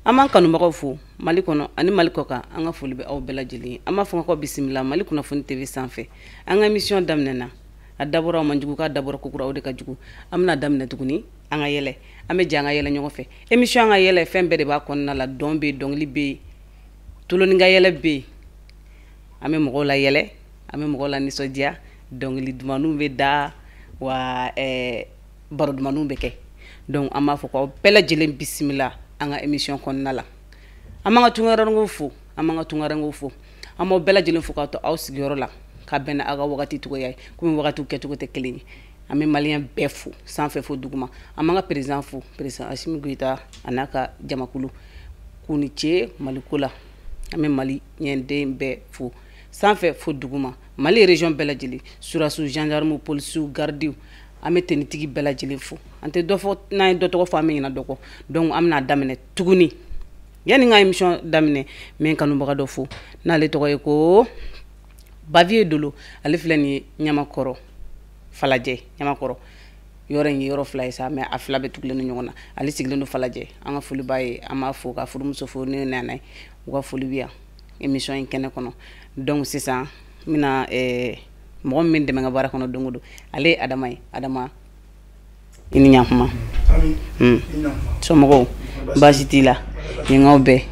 An b'an kanubagaw fo Mali kɔnɔ ani Mali kɔ kan. An ka foli bɛ aw bɛɛ lajɛlen ye. An b'a fɔ ko bisimila Mali Kunnafoni TV sanfɛ. An ka émission daminɛna, a dabɔra o man jugu, k'a dabɔra kokura, o de ka jugu. An bɛna daminɛ tuguni, an ka yɛlɛ, an bɛ jɛ an ka yɛlɛ ɲɔgɔn fɛ. Émission an ka yɛlɛ, fɛn bɛɛ de b'a kɔnɔna la. Dɔn bɛ yen, dɔnkili bɛ yen, tuloni ka yɛlɛ bɛ yen. An bɛ mɔgɔw la yɛlɛ, an bɛ mɔgɔw la nisɔndiya, dɔnkili dumanniw bɛ da wa, baro dumanniw bɛ kɛ. Donc an b'a fɔ k'aw bɛɛ lajɛlen bisimila an ka émission kɔnɔna la. An b'an ka tunkarankew fo, an b'an ka tunkarankew fo, an b'aw bɛɛ lajɛlen fo k'aw to aw sigiyɔrɔ la ka bɛn ni aw ka wagati cogoya ye, komi wagatiw kɛcogo tɛ kelen ye. An bɛ maliyɛn bɛɛ fo sanfɛ fo duguma. An b'an ka président fo, président Assimi Goïta a n'a ka jamakulu, k'u ni ce Maliko la. An bɛ Mali ɲɛden bɛɛ fo sanfɛ fo duguma, Mali région bɛɛ lajɛlen, surasiw, gendarmew, polisiw, gardiw. An bɛ tenitigi bɛɛ lajɛlen fo. An tɛ dɔ fɔ, n'an ye dɔ tɔgɔ fɔ, an bɛ ɲinɛ dɔ kɔ. Donc an bɛna daminɛ tuguni. Yanni n ka émission daminɛ, n bɛ n kanubaga dɔ fo, n'ale tɔgɔ ye ko Bavier Dolo. Ale filɛ nin ye Ɲamakɔrɔ, Falajɛ. Ɲamakɔrɔ yɔrɔ in ye yɔrɔ fila ye sa, mais a fila bɛɛ tugulen don ɲɔgɔn na. Ale sigilen don Falajɛ. An ka foli b'a ye, an b'a fo ka furumuso fo ne nana ye, u ka foli bɛ yan émission in kɛnɛ kɔnɔ. Donc sisan n bɛna mɔgɔ min bɛ n dɛmɛ n ka baara kɔnɔ don o don, ale ye Adama ye. Adama, i ni ɲankuma. Somɔgɔw, baasi t'i la? Yen bɛɛ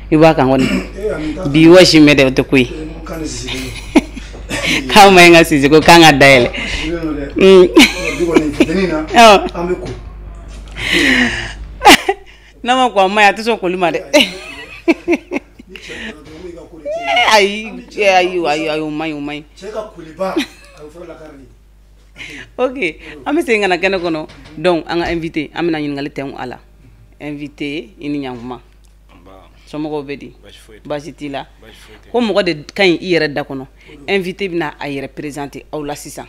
i b'a kan kɔni bi wɔsi mɛ dɛ, o tɛ ko ye k'aw ma. N ka sisi ko k'an ka dayɛlɛ. N'a ma ko a ma ɲi, a tɛ sɔn koli ma dɛ. Ayi ayi ayi ayi, o ma ɲi, o ma ɲi. Ok, an bɛ segin ka na kɛnɛ kɔnɔ. Donc an ka invité, an bɛna ɲininkali tɛnku a la. Invité, i ni ɲankuma. Somɔgɔw bɛ di? Baasi t'i la? Ko mɔgɔ de ka ɲi i yɛrɛ da kɔnɔ. Invité bɛna a yɛrɛ présenter aw la sisan.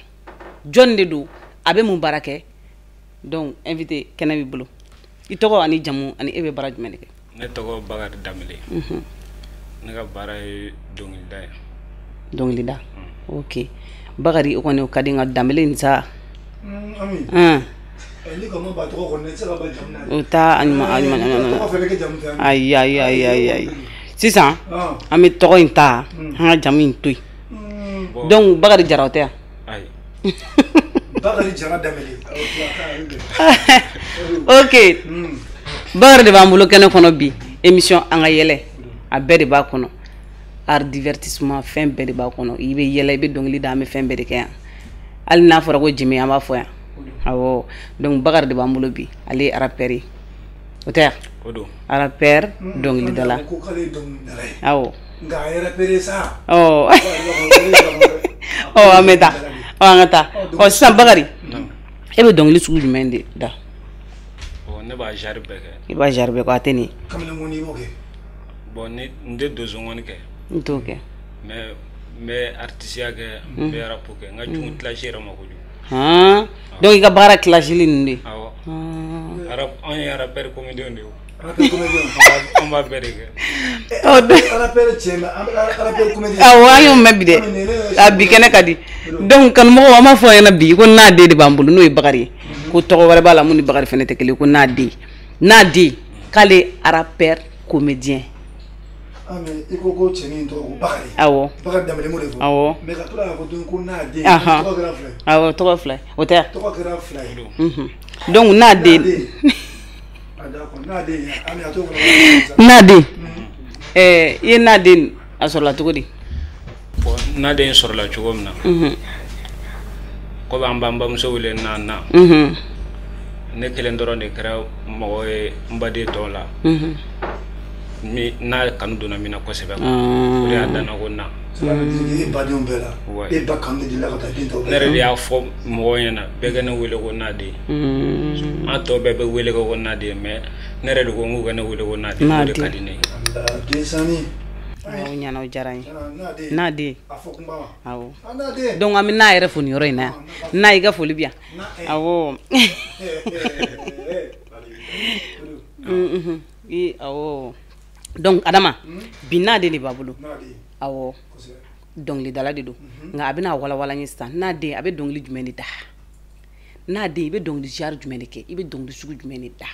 Jɔn de don, a bɛ mun baara kɛ? Donc invité, kɛnɛ b'i bolo. I tɔgɔ ani jamu ani e bɛ baara jumɛn de kɛ? Ne tɔgɔ Bakari Danbele. Ne ka baara ye dɔnkilida ye. Dɔnkilida, ok. Bakari, o kɔni o ka di, nka Danbele nin sa. O taa a ɲuman, a ɲuman. Ayi ayi ayi ayi ayi, sisan an bɛ tɔgɔ in ta, an ka jamu in to yen. Donc Bakari Jara, o tɛ yan? Ayi. Bakari Jara Danbele. Ok, Bakari de b'an bolo kɛnɛ kɔnɔ bi. Émission an ka yɛlɛ, a bɛɛ de b'a kɔnɔ. Art, divertissement, fɛn bɛɛ de b'a kɔnɔ. I bɛ yɛlɛ, i bɛ dɔnkili da, an bɛ fɛn bɛɛ de kɛ yan. Hali n'a fɔra ko jimi, an b'a fɔ yan. Awɔ, donc Bakari de b'an bolo bi. Ale ye rappeur ye, o tɛ yan? O don. Rappeur, dɔnkilidala. Ko k'ale ye dɔnkilidala ye. Awɔ. Nka a ye rappeur ye sa. Ɔ ɔ, an bɛ taa, ɔ an ka taa. Ɔ sisan Bakari, e bɛ dɔnkili sugu jumɛn de da? Bon, ne b'a genre bɛɛ kɛ. I b'a genre bɛɛ kɛ, a tɛ nin ye. Kamalenkɔni, i b'o kɛ? Bon, ne n tɛ donsonkɔni kɛ. N t'o kɛ. Mais n bɛ artisiya kɛ, n bɛ rap kɛ. N ka jugu clash yɛrɛ ma kojugu. Han, donc i ka baara clashili ninnu de. Awɔ. Rap, anw ye rappeur comédien de ye o. Rappeur comédien. An b'a bɛɛ de kɛ. Rappeur cɛ, mais rappeur comédien. Awɔ, an y'o mɛn bi dɛ, a bi kɛnɛ ka di. Donc kanumɔgɔw, an b'a fɔ a ɲɛna bi ko n'a den de b'an bolo, n'o ye Bakari ye. Ko tɔgɔ wɛrɛ b'a la mun ni Bakari fɛnɛ tɛ kelen ye, ko n'a den, n'a den, k'ale ye rappeur comédien. Ah, mais i ko ko cɛnin tɔgɔ ko Bakari. Awɔ. Bakari Danbele m'o de fɔ. Awɔ. Mais ka tila k'a fɔ tuguni ko n'a den. Tɔgɔ kɛra fila ye. Awɔ, tɔgɔ fila ye, o tɛ? Tɔgɔ kɛra fila ye. Donc n'a den. Ah d'accord, n'a den, Ami a t'o kɔnɔ. N'a den. I ye n'a den a sɔrɔla cogo di? Bon, n'a den sɔrɔla cogo min na. Komi an b'an bamuso wele na na. Ne kelen dɔrɔn de kɛra mɔgɔ ye n baden tɔw la. Mi n'a kanu donna min na kosɛbɛ, o de y'a danna ko na. Cela veut dire que e badenw bɛɛ la, e ba kanu de delila ka taa den tɔw bɛɛ. Ne yɛrɛ de y'a fɔ mɔgɔw ɲɛna, bɛɛ ka ne wele ko n'a den. An tɔ bɛɛ bɛ wele ko n'a den, mais ne yɛrɛ de ko n k'u ka ne wele ko n'a den, o de ka di ne ye. Den sani. Awɔ, ɲɛna, o diyara n ye. N'a den. A fɔ kunba ma. Awɔ. N'a den. Donc an bɛ n'a yɛrɛ fo nin yɔrɔ in na yan. N'a, i ka foli bɛ yan. Awɔ. Awɔ. Donc Adama, bi n'a den de b'a bolo. Awɔ. Dɔnkilidala de don. Nka a bɛna walawala n ye sisan. N'a den, a bɛ dɔnkili jumɛn de da? N'a den, i bɛ dɔnkili genre jumɛn de kɛ? I bɛ dɔnkili sugu jumɛn de da?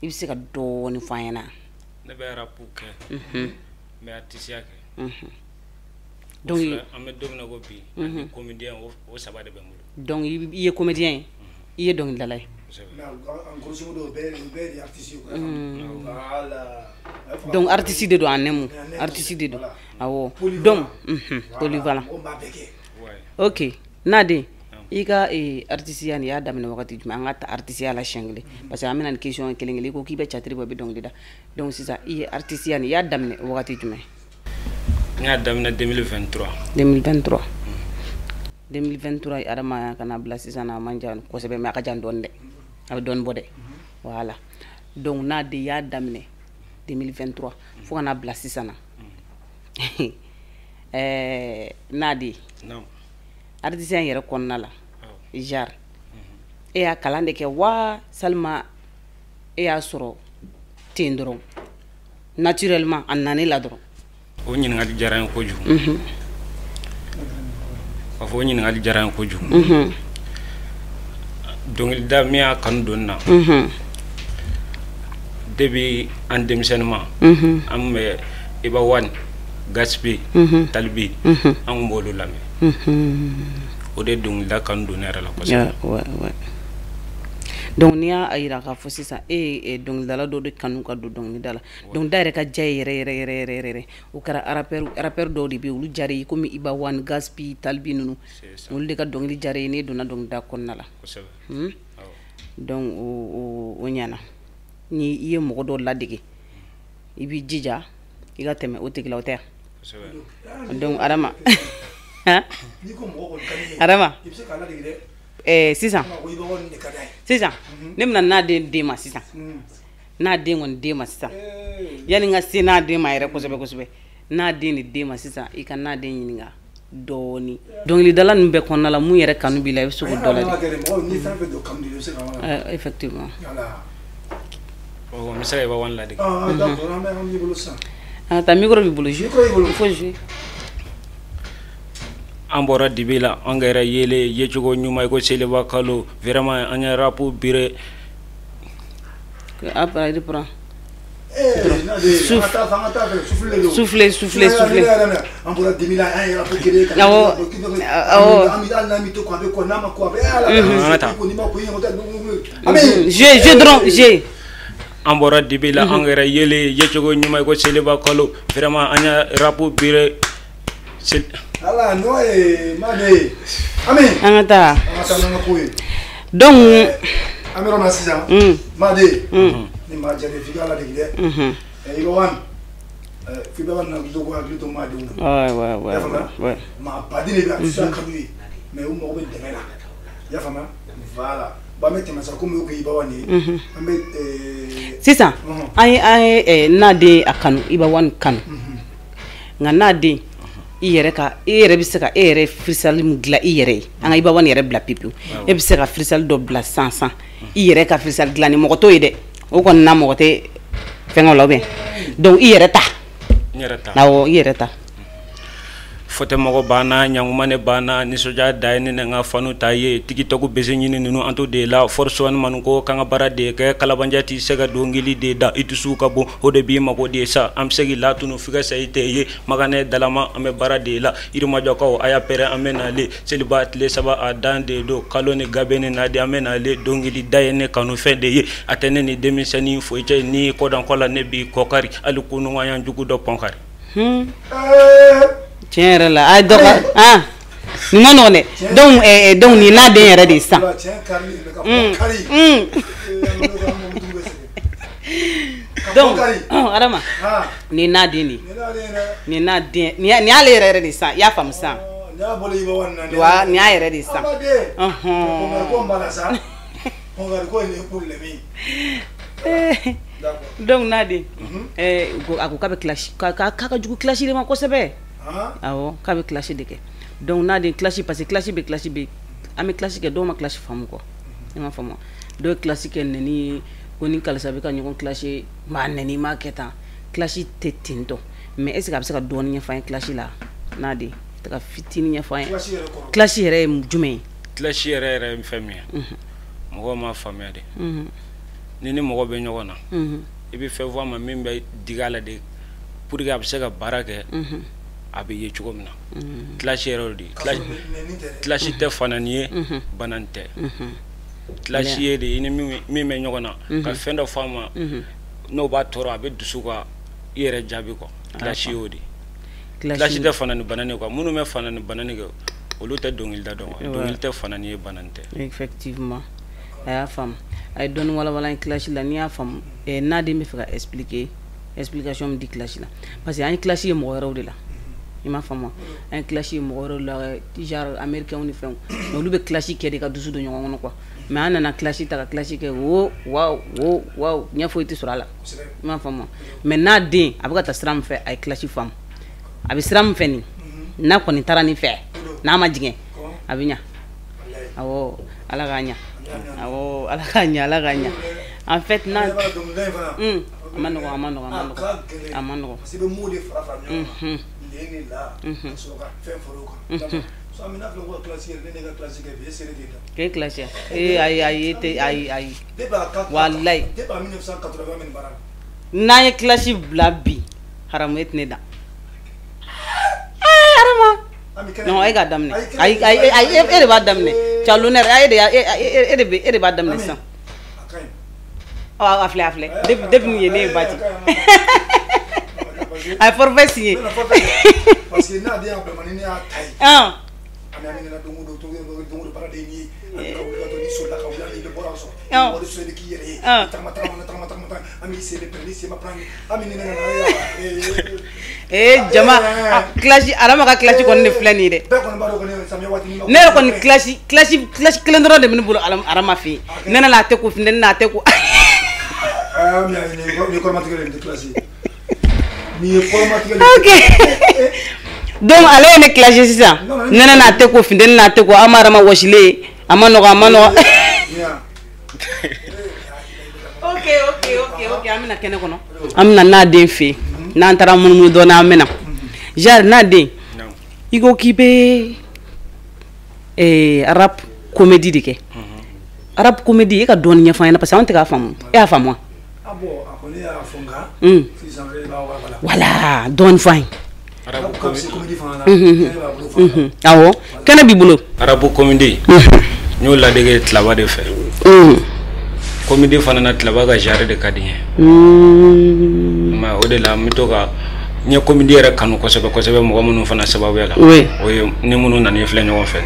I bɛ se ka dɔɔni fɔ an ɲɛna. Ne bɛ rap kɛ. N bɛ artisiya kɛ. Donc an bɛ don min na ko bi, ani comédien, o saba de bɛ n bolo. Donc i ye comédien ye, i ye dɔnkilidala ye. En grosso modo, bɛɛ de artiste ye. Voilà. Donc artiste de don en un mot. Artiste de don. Awɔ. Donc polyvalent. Mɔgɔ b'a bɛɛ kɛ. Ok, Naden, i ka artisiya nin, i y'a daminɛ wagati jumɛn? An ka ta artisiya la siɲɛ kelen, parce que an bɛna nin question kelen kelen. I ko k'i bɛ théâtre bɔ, i bɛ dɔnkili da. Donc sisan, i ye artisiya nin, i y'a daminɛ wagati jumɛn? N y'a daminɛ 2023. 2023, 2023. Adama, ka na bila sisan na, a man jan kosɛbɛ, mais a ka jan dɔɔni dɛ, a bɛ dɔɔni bɔ dɛ. Voilà. Donc Naden y'a daminɛ 2023 fo ka na bila sisan na. Naden, Naam. artisiya in yɛrɛ kɔnɔna la, genre e y'a kalan de kɛ wa, salima e y'a sɔrɔ ten dɔrɔn, naturellement a nana e la dɔrɔn? O ɲininkali diyara n ye kojugu. K'a fɔ o ɲininkali diyara n ye kojugu. Dɔnkilida min y'a kanu don n na, depuis an denmisɛnninma, an tun bɛ Iba One, Gaspi, Tal B, an tun b'olu lamɛn. O de ye dɔnkilida kanu don ne yɛrɛ la kosɛbɛ. Ouais. Donc n'i y'a yira k'a fɔ sisan e ye dɔnkilidala dɔ de kanu ka don dɔnkilida la, dɔnkilida yɛrɛ ka diya ye yɛrɛ yɛrɛ yɛrɛ yɛrɛ yɛrɛ, o kɛra rappeur dɔw de bɛ yen, olu diyara i ye, komi Iba One, Gaspi, Tal B ninnu, olu de ka dɔnkili diyara i ye, n'e donna dɔnkilida kɔnɔna la. Kosɛbɛ. Donc o ɲɛna. Ni i ye mɔgɔ dɔw ladege, i b'i jija i ka tɛmɛ o tigi la, o tɛ yan? Donc Adama, N'i ko mɔgɔ kɔni ka di ye, Adama, i bɛ se k'a ladege dɛ. Sisan Ko Iba One de ka d'a ye. Sisan ne bɛna n'a den den ma sisan, n'a den kɔni den ma sisan, yanni n ka se n'a den ma yɛrɛ kosɛbɛ kosɛbɛ, n'a den de den ma sisan, i ka n'a den ɲininka dɔɔni dɔnkilidala ninnu bɛɛ kɔnɔna la, mun yɛrɛ kanu b'i la, i bɛ se k'o dɔ lajɛ. Mɔgɔ ni fɛn fɛn don kanu de, i bɛ se ka Effectivement. Voilà. N bɛ se ka Iba One ladege. Ah d'accord, an b'i bolo sisan. Ah, ta micro b'i bolo, jouer. Micro b'i bolo. Il faut jouer. An bɔra dibi la, an kɛra yelen yecogo ɲuman i ko seliba kalo. Vraiment, an ye rap bire. Après, reprends. Souffle. Souffle. Souffle, souffle, souffle. An bɔra dibi la, an ye rap kelen. Awɔ. Awɔ. An bɛ hali n'an bɛ to ko a bɛ ko n'a ma ko a bɛ ala. An ka taa. Ko n'i ma ko i ɲɔgɔn tɛ. An bɛ. Jouer, jouer dɔrɔn, jouer. An bɔra dibi la, an kɛra yelen yecogo ɲuman i ko seliba kalo. Vraiment, an ye rap bire. Ala n'o ye Made. Ami. An ka taa. An ka taa n'an ka ko ye. Donc an bɛ yɔrɔ min na sisan. Made. Ni maa jaabi f'i ka ladege dɛ. Iba One. F'i bɛ na to ko hakili to maadenw na. Ouais. I y'a faamuya? Ouais. Maa baden de bɛ a tɛ se ka d'u ye. Mais u mago bɛ dɛmɛ la. I y'a faamuya? Voilà. Bon, an bɛ tɛmɛ sa, komi o kun ye Iba One ye. An bɛ Sisan an ye n'a den a kanu, Iba One kanu. Nka n'a den, i yɛrɛ ka, e yɛrɛ bɛ se ka e yɛrɛ freestyle min dilan i yɛrɛ ye, an ka Iba One yɛrɛ bila pewu, e bɛ se ka freestyle dɔ bila sisan sisan, i yɛrɛ ka freestyle dilan ni mɔgɔ t'o ye dɛ, o kɔni na mɔgɔ tɛ fɛngɛ la, ou bien donc i yɛrɛ ta. N yɛrɛ ta. Awɔ, i yɛrɛ ta. Fɔtɛ mɔgɔ banna, ɲankuma ne banna, nisɔndiya da ye ne ni n ka fanu ta ye. TikTok bese ɲini ninnu, an t'o de la. Force One manu ko k'an ka baara de kɛ. Kalabanjan t'i se ka dɔnkili de da, i dusu ka bon, o de b'i mago de sa. An bɛ se k'i latunu f'i ka sa, i tɛ ye maganɛ dalama. An bɛ baara de la. Yirimajɔkaw, a y'a pɛrɛn, an bɛ nalen. Seliba tile 3, a dan de don. Kalo ni gabe ni nadi, an bɛ nalen. Dɔnkili da ye ne kanu fɛn de ye, a tɛ ne ni denmisɛnnin foyi cɛ. Ni kɔdan kɔ la, ne b'i kɔkari hali kunun, an y'an jugu dɔ pɔnkari. Tiɲɛ yɛrɛ la, a ye dɔ ka ah nin ma nɔgɔn dɛ. Donc nin n'a den yɛrɛ de ye sisan. Tiɲɛ kari bɛ ka fɔ kari. Donc Adama, nin n'a den de ye, nin n'a den, nin y'ale yɛrɛ yɛrɛ de ye sisan, i y'a faamu sisan? Nin y'a bɔlen Iba One na. Wa nin y'a yɛrɛ de ye sisan. Ɔnhɔn. Ko n b'a la sa. Kɔnkari ko in ye problème ye. Donc n'a den, a ko k'a bɛ clash, k'a ka jugu clash de ma kosɛbɛ. Awɔ, k'a bɛ clash de kɛ. Donc n'a den clash, parce que clash bɛ, an bɛ clash kɛ, dɔw ma clash faamu quoi, i m'a faamu? Dɔw ye clash kɛ nɛni ye, ko ni karisa bɛ ka ɲɔgɔn clash, n b'a nɛni, n b'a kɛ tan. Clash tɛ ten tɔ, mais est ce que a bɛ se ka dɔɔni ɲɛfɔ an ye clash la? N'a den tɛ ka fitinin ɲɛfɔ an ye. Clash yɛrɛ ye jumɛn ye? Clash yɛrɛ yɛrɛ ye fɛn min ye, mɔgɔw m'a faamuya de. Ni mɔgɔ bɛ ɲɔgɔn na, i bɛ fɛn fɔ a ma min bɛ digi a la de, pour que a bɛ se ka baara kɛ, a bɛ ye cogo min na. Clash yɛrɛ de ye, clash tɛ fanani ye, banani tɛ. Clash ye de i ni min bɛ ɲɔgɔn na, ka fɛn dɔ fɔ a ma n'o b'a tɔɔrɔ, a bɛ dusu ka i yɛrɛ jaabi quoi. Clash y'o de ye. Clash tɛ fanani banani quoi. Minnu bɛ fanani banani kɛ, olu tɛ dɔnkilida dɔn quoi. Dɔnkili tɛ fanani ye, banani tɛ. Effectivement, a y'a faamu, a ye dɔɔni walawala clash la. N'i y'a faamu, n'a den bɛ fɛ ka expliquer, explication min di clash la, parce que an ye clash ye mɔgɔ wɛrɛw de la, i m'a faamu? An ye clash ye mɔgɔ wɛrɛw la, genre américain ni fɛnw, mais olu bɛ clash kɛ de ka dusu don ɲɔgɔn kɔnɔ quoi. Mais an nana clash ta ka clash kɛ, wo waw wo waw, ɲɛ foyi tɛ sɔrɔ a la, i m'a faamu? Mais n'a den a bɛ ka taa sira min fɛ, a ye clash faamu, a bɛ sira min fɛ nin, n'a kɔni taara nin fɛ, n'a ma jigin, a bɛ ɲa. Awɔ, Ala k'a ɲa. Awɔ, Ala k'a ɲa, Ala k'a ɲa. En fait, n'a a ma nɔgɔn, a ma nɔgɔn, a ma nɔgɔn, a ma nɔgɔn. Parce que i bɛ mots de fara fara ɲɔgɔn kan, len ni la, ka sɔrɔ ka fɛn fara o kan. So an bɛ n'a fɔ ko ka clash yɛrɛ, ne ka clash kɛ bi, e sere de da. K'e clash ya? Ee, ayi, ayi, e tɛ, ayi, ayi. Depuis a ka Walayi. Depuis en 1980 min baara la. N'an ye clash bila bi, haramu, e tɛ ne da. Ee, Adama. Non, e k'a daminɛ. Ayi, ayi, ayi, e de b'a daminɛ. Tu as l'honneur, e de e de bɛ e de b'a daminɛ sisan. Ɔ, a filɛ, a filɛ. Depuis nin ye ne ye ba ci. A ye forfait signé. Parce que n'a den y'a bila ma, ni ne y'a ta ye. Ami an nana don o don, don o don, baara de ye nin ye. An bɛ ka wuli ka jɔ, n'i solila ka wuli, hali n'i bɛ bɔ a sɔrɔ. Wari sɔrɔ, i bɛ k'i yɛrɛ ye. Tagama tagama tagama tagama, an b'i sen bɛ pɛrɛn, n'i sen ma pɛrɛn, an bɛ ne nana. Ee jama, clash, Adama ka clash kɔni de filɛ nin ye dɛ. Bɛɛ kɔni b'a dɔn kɔni, samiya waati ne yɛrɛ kɔni, clash kelen dɔrɔn de bɛ ne bolo Adama fɛ yen. Ne nana a tɛ ko, funteni na a tɛ ko. Aa, nin ye kɔrɔmatigɛ de ye, nin tɛ clash ye. Nin ye kɔrɔmatigɛ de ye. Ok. Donc ale ye ne clash sisan. Nɛnɛ n'a tɛ ko, funteni n'a tɛ ko, an ma Adama wɔsilen ye. A ma nɔgɔn, a ma nɔgɔn. Ok, ok, ok, ok, an bɛna kɛnɛ kɔnɔ. An bɛna n'a den fɛ yen. N'an taara munumunu dɔɔnin, an bɛna. Genre n'a den, i ko k'i bɛ rap comédie de kɛ. Rap comédie, e ka dɔɔnin ɲɛfɔ an ɲɛna, parce que anw tɛ k'a faamu. E y'a faamu wa? Ah bon, a kɔni y'a fɔ, nka sisan e b'a walawala. Voilà, dɔɔnin fɔ an ye. Rap comédie fana na, kɛnɛ b'a bolo fana. Awɔ, kɛnɛ b'i bolo. Rap comédie, n y'o ladege Tilaba de fɛ. Comédie fana na, Tilaba ka genre de ka di n ye. Mais o de la n bɛ to ka n ye comédie yɛrɛ kanu kosɛbɛ kosɛbɛ, mɔgɔ minnu fana sababuya la. O ye ni minnu nana filɛ ɲɔgɔn fɛ.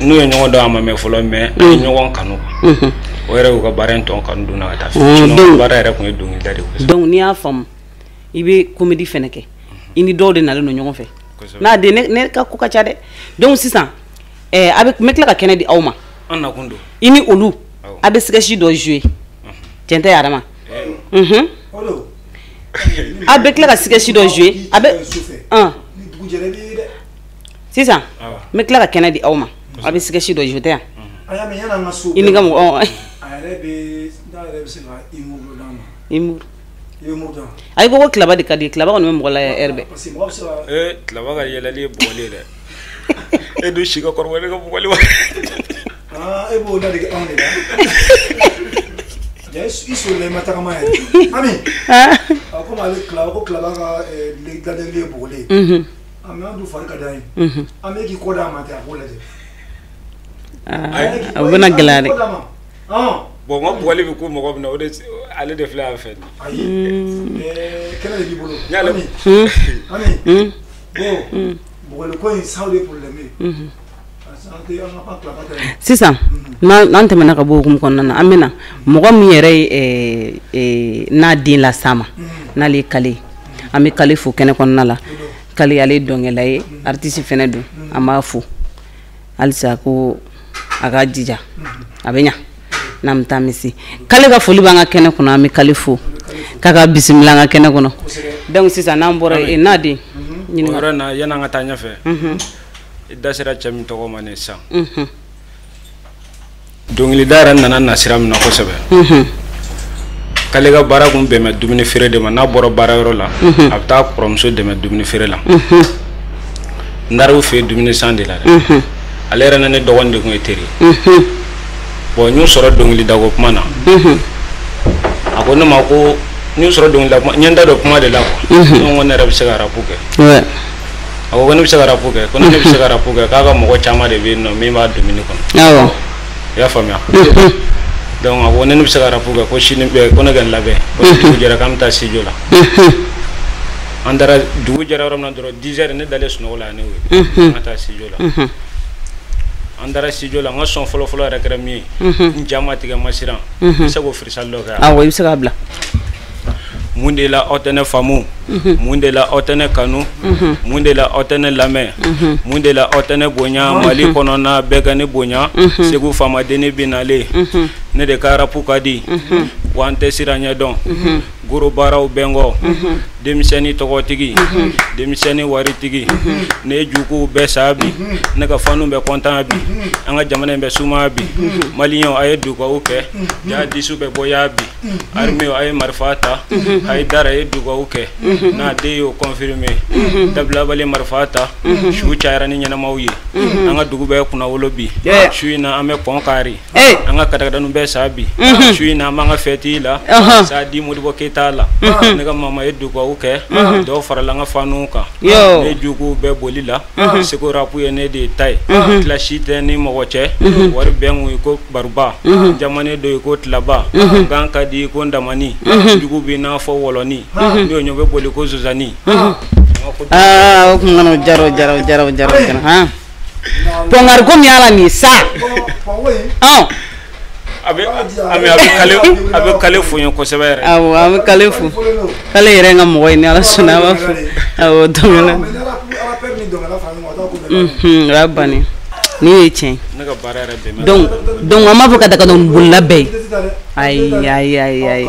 N'u ye ɲɔgɔn dɔn, a ma mɛn fɔlɔ, mais an ye ɲɔgɔn kanu. O yɛrɛ y'u ka baara in tɔ kanu donna ka taa fɛ. Sinon baara yɛrɛ tun ye dɔnkilida de ye. Donc n'i y'a faamu, i bɛ comédie fɛnɛ kɛ. I ni dɔw de nalen don ɲɔgɔn fɛ. N'a den, ne ka ko ka ca dɛ. Donc sisan, a bɛ n bɛ tila ka kɛnɛ di aw ma. An nakun don. I ni olu, a bɛ sketch dɔ jouer. Tiɲɛ tɛ, Adama? A bɛ tila ka sketch dɔ jouer. A bɛ sisan, n bɛ tila ka kɛnɛ di aw ma. A bɛ sketch dɔ jouer tɛ yan? I ni ka mɔgɔ. A yɛrɛ bɛ, n'a yɛrɛ bɛ se ka humour dɔ d'an ma. Humour. I bɛ humour dɔn. Ayi, ko Tilaba de ka di, Tilaba kɔni bɛ mɔgɔ la heure bɛɛ. Parce que mɔgɔ bɛ se ka. Ee, Tilaba ka yɛlɛli ye bugɔli ye dɛ. E dun si ka kɔrɔ ne ka bugɔli ma. Aa, e b'o ladege anw de la. Ja, i solila, i ma tagama yɛrɛ. Ami. A komi ale Tilaba ko Tilaba ka ladegeli ye bugɔli ye. A mais an dun fari ka d'an ye. An bɛ k'i kɔ d'a ma ten, a k'o lajɛ. Aa, o bɛna gɛlɛya dɛ. Bon, n ka bugɔli bɛ ku mɔgɔ min na, o de ale de filɛ yan fɛ. Ayi, kɛnɛ de b'i bolo. Ami, Ami, bon, bugɔli ko in sa, o de ye problème ye. Sisan n'an tɛmɛna ka bɔ hukumu kɔnɔna na, an bɛna mɔgɔ min yɛrɛ ye n'a den las'a ma, n'ale ye Kale, an bɛ Kale fo kɛnɛ kɔnɔna la. Kale, ale ye dɔnkɛla ye, artiste fɛnɛ don. An b'a fo halisa ko a ka jija, a bɛ ɲa n'an bɛ taa misi. Kale ka foli b'an ka kɛnɛ kɔnɔ, an bɛ Kale fo k'a ka bisimila an ka kɛnɛ kɔnɔ. Donc sisan n'an bɔra yen, n'a den. O yɔrɔ in na, yan'an ka taa ɲɛfɛ, i da sera cɛ min tɔgɔ ma nin sisan, dɔnkilida yɛrɛ nana nasira min na kosɛbɛ, k'ale ka baara kun bɛn bɛ dumuni feere de ma. N'a bɔra baarayɔrɔ la, a bɛ taa kɔrɔmuso dɛmɛ dumuni feere la. N taara u fɛ yen dumuni san de la dɛ. Ale yɛrɛ ni ne dɔgɔnin de tun ye teri ye. Bon, n y'u sɔrɔ dɔnkilidako kuma na. A ko ne ma ko n y'u sɔrɔ dɔnkilida kuma, n ye n da don kuma de la quoi. Ne ko ne yɛrɛ bɛ se ka rap kɛ. A ko ne bɛ se ka rap kɛ, ko ne bɛ se ka rap kɛ, k'a ka mɔgɔ caman de bɛ yen nɔ min b'a domini kɔnɔ. I y'a faamuya? Donc a ko ne bɛ se ka rap kɛ, ko sini bɛɛ ko ne ka n labɛn, ko ni dugu jɛra k'an bɛ taa studio la. An taara, dugu jɛra yɔrɔ min na dɔrɔn, 10 heures, ne dalen sunɔgɔ la, ne wele an ka taa studio la. An taara studio la, n ka son fɔlɔ fɔlɔ yɛrɛ kɛra min ye, n ja ma tigɛ, ma siran, n bɛ se k'o freestyle dɔ kɛ. Awɔ, i bɛ se k'a bila. Mun de la aw tɛ ne faamu? Mun de la aw tɛ ne kanu? Mun de la aw tɛ ne lamɛn? Mun de la aw tɛ ne bonya? Mali kɔnɔna bɛɛ ka ne bonya. Segu faamadenni bɛ nalen, ne de ka rap ka di wa, n tɛ siran ɲɛ dɔn. Goro baaraw bɛ n kɔ, denmisɛnnin tɔgɔtigi, denmisɛnnin waritigi, ne ye juguw bɛɛ sa bi, ne ka fanu bɛ kɔntan bi, an ka jamana in bɛ suma bi. Maliyɛnw, a ye dugawu kɛ, jihadisiw bɛ bɔ ya bi. Armée, a ye marifa ta. Hayidara ye dugawu kɛ, n'a den y'o confirmer. Dabilabali marifa ta, su cayara ni ɲɛnamaw ye, an ka dugu bɛɛ kunnawolo bi. Su in na, an bɛ pɔn kari, an ka katakataniw bɛɛ sa bi. Su in na, an b'an ka fɛti la sa di Modibo Keyita la. Ne ka mama ye dugawu kɛ, dɔw farala an ka fanuw kan, ne juguw bɛɛ boli la. Segu rap ye ne de ta ye, kilasi tɛ ni mɔgɔ cɛ. Wari bɛ n kun i ko baruba, jamanen dɔ i ko tilaba, gan ka di i ko ndamani, jugu b'i n'a fɔ wɔlɔni, n'o ɲɔ bɛ boli ko zozani. Aa, o kun kana jaro jaro jaro jaro jaro han, pɔnkari ko min y'a la nin ye sa. A bɛ kale fo n ye kosɛbɛ yɛrɛ. Awɔ, an bɛ kale fo, kale yɛrɛ n ka mɔgɔ ye, ni Ala sɔnna an b'a fo. Awɔ, dɔnkɛla, o y'a bannen, nin ye tiɲɛ. Ne ka baara yɛrɛ bɛn. Donc an b'a fɔ ka daga bolila bɛɛ ye. Ayi ayi ayi ayi.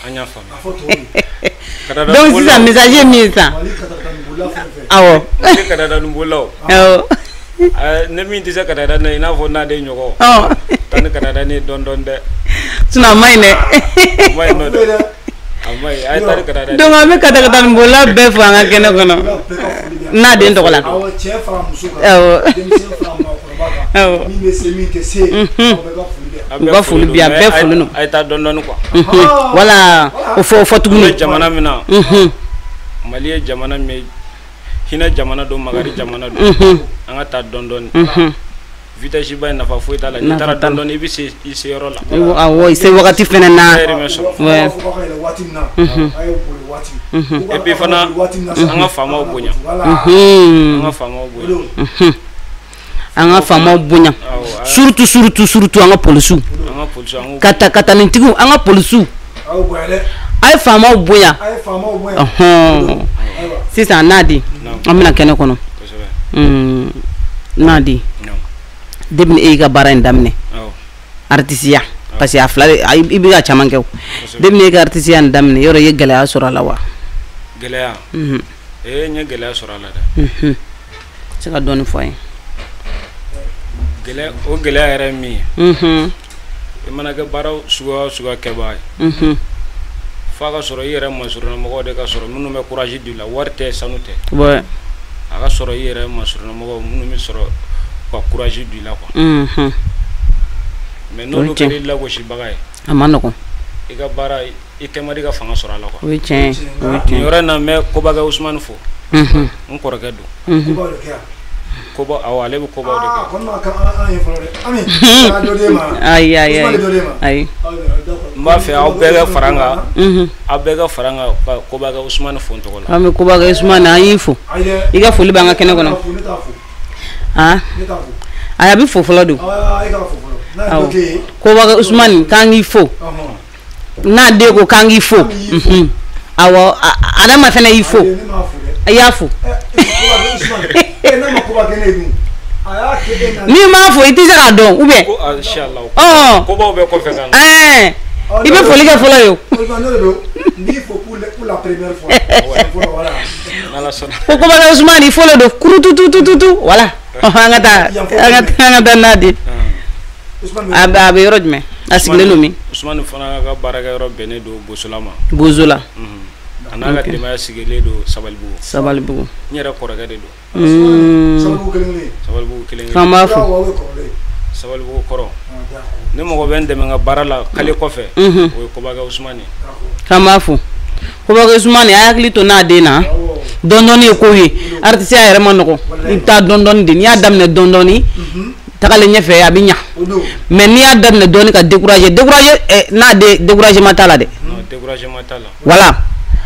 An y'a faamu. Donc sisan message ye min ye sisan? Awɔ. Mali katakatanin-bolilaw. Ne min tɛ se katakatanin na, i n'a fɔ n'ale ɲɔgɔn, taa ni katakatanin ye dɔɔni dɔɔni dɛ. Sinon a ma ɲi dɛ. A ma ɲi nɔ dɛ, a ma ɲi, a ye taa ni katakatanin. Donc an bɛ katakatanin-bolila bɛɛ fo an ka kɛnɛ kɔnɔ n'a den tɔgɔ la. Awɔ, cɛ fara muso kan, denmisɛn fara maakɔrɔba kan, min bɛ se, min tɛ se, aw bɛɛ ka foli bɛ yan. U ka foli bi yan, bɛɛ foli don. A ye taa dɔɔni dɔɔni quoi. Voilà, o fɔ, o fɔ tuguni. An bɛ jamana min na, Mali ye jamana min ye, hinɛ jamana don, makari jamana don. An ka taa dɔɔni dɔɔni, vitesse ba in nafa foyi t'a la. N'i taara dɔɔni dɔɔni, i bɛ se i se yɔrɔ la. Awɔ, i se wagati fɛnɛ na. Dahirimɛ sɔrɔ. Waati min na, a ye boli waati. Et puis fana, an ka faamaw bonya, an ka faamaw bonya. An ka faamaw bonya, surtout surtout surtout an ka polisiw. An ka polisiw, an k'u Kata katanintigiw, an ka polisiw. Aw bonya dɛ. A ye faamaw bonya. A ye faamaw bonya. Sisan n'a di, an bɛna kɛnɛ kɔnɔ. N'a di, depuis e y'i ka baara in daminɛ, artisiya, parce que a fila de i bɛ ka caman kɛ o, depuis e ka artisiya in daminɛ, yɔrɔ i ye gɛlɛya sɔrɔ a la wa? Gɛlɛya? Ee, n ye gɛlɛya sɔrɔ a la dɛ. Se ka dɔɔni fɔ an ye. Gɛlɛya, o gɛlɛya yɛrɛ ye min ye, i mana kɛ baara suguya o suguya kɛbaga ye, f'a ka sɔrɔ i yɛrɛ masurunna de ka sɔrɔ minnu bɛ courage di la. Wari tɛ, sanu tɛ. A ka sɔrɔ i yɛrɛ masurunna mɔgɔw minnu bɛ sɔrɔ ka courage di la quoi. Mais n'olu kɛra i lagosibaga ye, a ma nɔgɔn. I ka baara, i kɛ man di ka fanga sɔrɔ a la quoi. O ye tiɲɛ ye, o ye tiɲɛ. Nin yɔrɔ in na, n bɛ Kobakɛ Usumani fo. N kɔrɔkɛ don. Kobaw de kɛ yan. Koba, awɔ, ale bɛ kobaw de kɛ. Kɔni ma an ye fɔlɔ dɛ. Ami, a dɔ d'e ma. Ayi ayi Usumani dɔ d'e ma. Ayi. N b'a fɛ aw bɛɛ ka fara n kan, aw bɛɛ ka fara n kan ka Kobakɛ Usumani fo n tɔgɔ la. An bɛ Kobakɛ Usumani, an y'i fo. I ka foli b'an ka kɛnɛ kɔnɔ. Ne t'a fo. Han? Ne t'a fo. Ayi, a bɛ fo fɔlɔ don. Aa, e k'a fo fɔlɔ. N'a ye dɔ k'e ye. Kobakɛ Usumani, k'an k'i fo. N'a den ko k'an k'i fo. Awɔ, Adama fana y'i fo. Ne m'a fo dɛ. I y'a fo. Kobakɛ Usumani, e n'a ma koba kɛ ne ye dun? A y'a kɛ e na. N'i m'a fo, i tɛ se k'a dɔn ou bien. Ko inshallah. Ɔn. Kobaw bɛ kɔfɛ ka na. Ɛɛ, i bɛ foli kɛ fɔlɔ ye o. Usumani, ne de don. N b'i fo pour la première fois. Fɔlɔ, voilà. N'Ala sɔnna. Ko Kobakɛ Usumani, i fɔlɔ don kurututututu, voilà. An ka taa, an ka taa n'a di. A bɛ yɔrɔ jumɛn? A sigilen don min? Usumani fana ka baarakɛyɔrɔ bɛnnen don Bosola ma. Bozola. A n'a ka denbaya sigilen don Sabalibugu. Sabalibugu. N yɛrɛ kɔrɔkɛ de don. Sabalibugu kelen kelen. Sabalibugu kelen kelen. K'an b'a fo. Sabalibugu kɔrɔ. Ni mɔgɔ bɛ n dɛmɛ n ka baara la kale kɔfɛ, o ye Kobakɛ Usumani. K'an b'a fo Kobakɛ Usumani, a hakili to n'a den na. Dɔɔni ye ko ye, artiste ya yɛrɛ ma nɔgɔn, i bɛ taa dɔɔni de. N'i y'a daminɛ dɔɔni tagalen ɲɛfɛ, a bɛ ɲa. Mais n'i y'a daminɛ dɔɔni ka décourager, décourager, n'a den, découragement t'a la dɛ. Non, découragement t'a la. Voilà,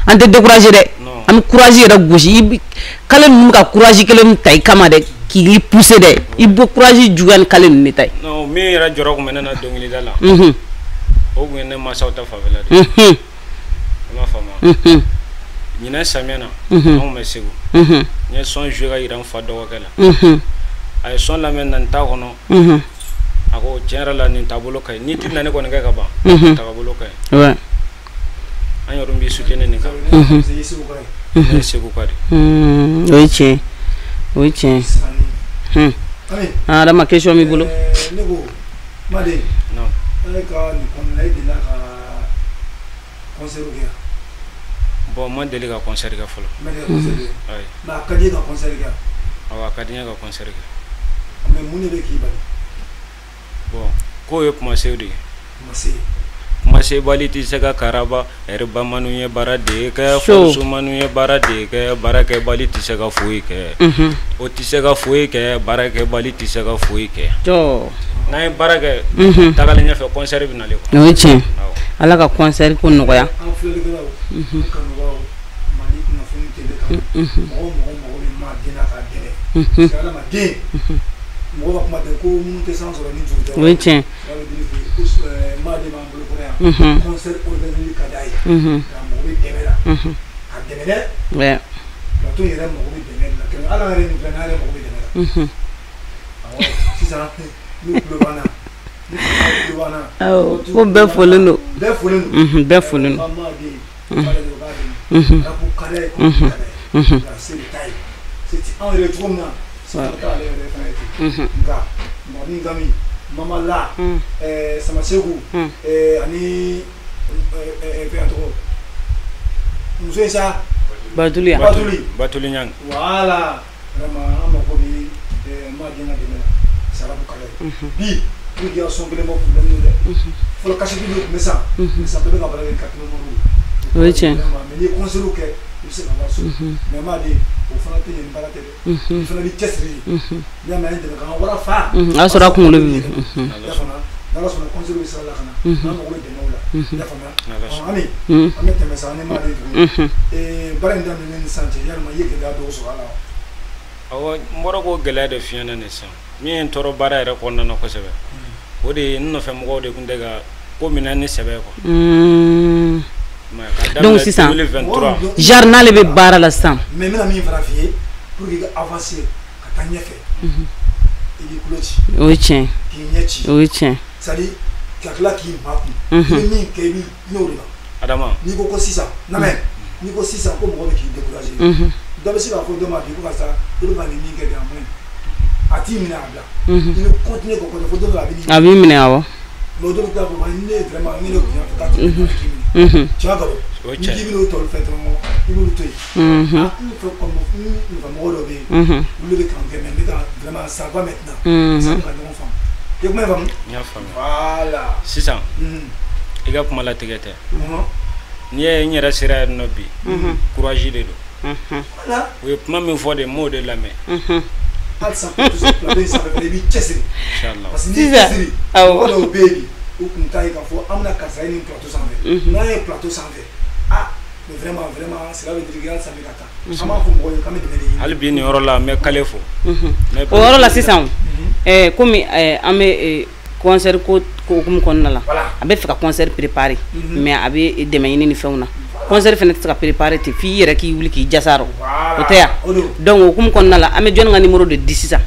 an tɛ décourager dɛ, an bɛ courage yɛrɛ gosi. I kale ninnu bɛ ka courage kelen min ta i kama dɛ, k'i pousser dɛ, i bɛ courage juguya ni kale ninnu de ta ye. Non, min yɛrɛ jɔrɔ tun bɛ ne na dɔnkilida la, o tun ye ne mansaw ta fanfɛla de ye. I m'a faamu? Ɲinɛ samiyɛ na, an tun bɛ Segu, n ye son joué ka yira n fa dɔgɔkɛ la. A ye son lamɛn na, n t'a kɔnɔ. A ko tiɲɛ yɛrɛ la, nin taabolo ka ɲi. N'i ti na ne kɔni kɛ ka ban, taabolo ka ɲi. An yɛrɛ b'i soutenir nin kan. Ne ye Segu ka de. O ye tiɲɛ, o ye tiɲɛ. Adama, question b'i bolo. Ne ko Made. Non. E ka nin kɔnɔna, e delila ka concert kɛ? Bon, n ma deli ka concert kɛ fɔlɔ. Ma deli ka concert kɛ? Ayi. Mais a ka di e ka concert kɛ? Awɔ, a ka di n ye ka concert kɛ. Mais mun de bɛ k'i bali? Bon, k'o ye kumasew de ye. Kumase. Kumasebali tɛ se ka karaba. Ɛri bamananw ye baara de kɛ, fɔsumanu ye baara de kɛ, baarakɛbali tɛ se ka foyi kɛ. O tɛ se ka foyi kɛ, baarakɛbali tɛ se ka foyi kɛ. N'an ye baara kɛ, tagalen ɲɛfɛ, concert bɛ nalen quoi. O ye tiɲɛ. Ala ka concert ko nɔgɔya. An filɛlikɛlaw, an kanubagaw, Mali kunnafoni TV kan, mɔgɔ mɔgɔ mago bɛ maa den na k'a dɛmɛ, parce que adamaden, mɔgɔ ka kuma tɛ ko minnu tɛ san sɔrɔ ni juru tɛ. O ye tiɲɛ. Ça veut dire que maa den b'an bolo kɔrɔ yan, concert organisé ka d'a ye, nka mago bɛ dɛmɛ la, ka dɛmɛ dɛ. Plateau yɛrɛ mago bɛ dɛmɛ de la. Kɛmɛ ala yɛrɛ nin filɛ, n'a yɛrɛ mago bɛ dɛmɛ la. Awɔ, sisan n'u tulo b'an na, n'u tulo b'an na. Awɔ, ko bɛɛ folen don. Bɛɛ folen don. Bɛɛ folen don. An b'a den, k'ale de b'a dɛmɛ. Rap ka d'a ye, ko ka d'a ye. Nka se de t'a ye. Se ti anw yɛrɛ cogo min na, se t'ale yɛrɛ fana ye ten. Nka mɔgɔ min kami Mama La, Samaseku, ani fɛn tɔgɔ muso in sa. Batuli. Batuli. Batuli Ɲang. Voilà, vraiment an mako bɛ maa den ka dɛmɛ la, sarabu ka d'a ye. Bi pour que i ka son kelen bɔ, problème don dɛ. Fɔlɔ cassette de tun bɛ san, mais sisan bɛɛ bɛ ka baara kɛ carte mémoire ye. O ye tiɲɛ. Mais n'i ye concert kɛ, i bɛ se ka wari sɔrɔ. Mais maa den, o fana tɛ ɲɛ ni baara tɛ dɛ. I fana b'i cɛsiri de. N'i y'a mɛn an ye dɛmɛ k'an ka wara fa. O y'a sɔrɔ a kunkolo b'i. I y'a faamuya? N'Ala sɔnna, concert bɛ sira la ka na. N'an mago bɛ dɛmɛw la. I y'a faamuya? Ami, an bɛ tɛmɛ sa an ni maa den tuguni. Baara in daminɛnen ni sisan cɛ, yalima i ye gɛlɛya dɔw sɔrɔ a la wa? Awɔ, n bɔra k'o gɛlɛya de f'i ɲɛna nin sisan. Min ye n tɔɔrɔ baara yɛrɛ kɔnɔna na kosɛbɛ, o de ye n nɔfɛ mɔgɔw de tun tɛ ka ko minɛ ni sɛbɛ quoi. Donc sisan, genre n'ale bɛ baara la sisan. Mais n bɛna min fana f'i ye pour que i ka avancer ka taa ɲɛfɛ, i k'i tulo ci. O ye tiɲɛ. K'i ɲɛ ci. O ye tiɲɛ. C'est à dire ka tila k'i makun. I bɛ min kɛ, i b'i ɲɛ o de la. Adama. N'i ko ko sisan, lamɛn, n'i ko sisan ko mɔgɔ bɛ k'i décourager, dɔ bɛ se k'a fɔ dɔ ma bi ko karisa, i bɛ ka nin min kɛ de, a man ɲi. A t'i minɛ a bila. I bɛ continuer k'o kɛ fo don dɔ la a bɛ n'i A b'i minɛ, awɔ. Mais o dɔw bɛ taa fɔ ne ye vraiment ne bonya fɛ k'a t'i minɛ. Tiɲɛ ka O ye di. tiɲɛ. N'i k'i bɛn'o tɔlu fɛ dɔrɔn, i b'olu to yen. N fɛ comme n nɔfɛ mɔgɔ dɔw bɛ yen, olu de bɛ kanu kɛ, mais ne ka vraiment ça va maintenant. Ça bɛ ka ɲɔgɔn faamu. I ye kuma in faamu? N y'a faamuya. Voilà. Sisan, i ka kuma latigɛ tɛ. N'i ye n yɛrɛ sera yan nɔ bi, courage de don. Voilà. U ye kuma min fɔ de, n m'o de lamɛn. Halisa plateau in sanfɛ fɛnɛ, i b'i cɛsiri. Inchallah. Parce que n'i y'i cɛsiri, mɔgɔ dɔw bɛ yen bi, u kun t'a ye k'a fɔ an bɛna karisa ye nin plateau sanfɛ. N'an ye plateau sanfɛ, ah mais vraiment vraiment, cela veut dire que halisa n bɛ ka taa. An b'a fɔ mɔgɔw ye k'an bɛ dɛmɛ de ɲini. Hali bi nin yɔrɔ la, n bɛ kale fo. O yɔrɔ la sisan, komi an bɛ concert ko hukumu kɔnɔna la, a bɛ fɛ ka concert préparer, mais a bɛ dɛmɛ ɲini ni fɛnw na. Concert fɛnɛ tɛ se ka préparer ten f'i yɛrɛ k'i wuli k'i jasarɔ, o tɛ yan. Donc o hukumu kɔnɔna la, an bɛ jɔnni ka numéro de di sisan?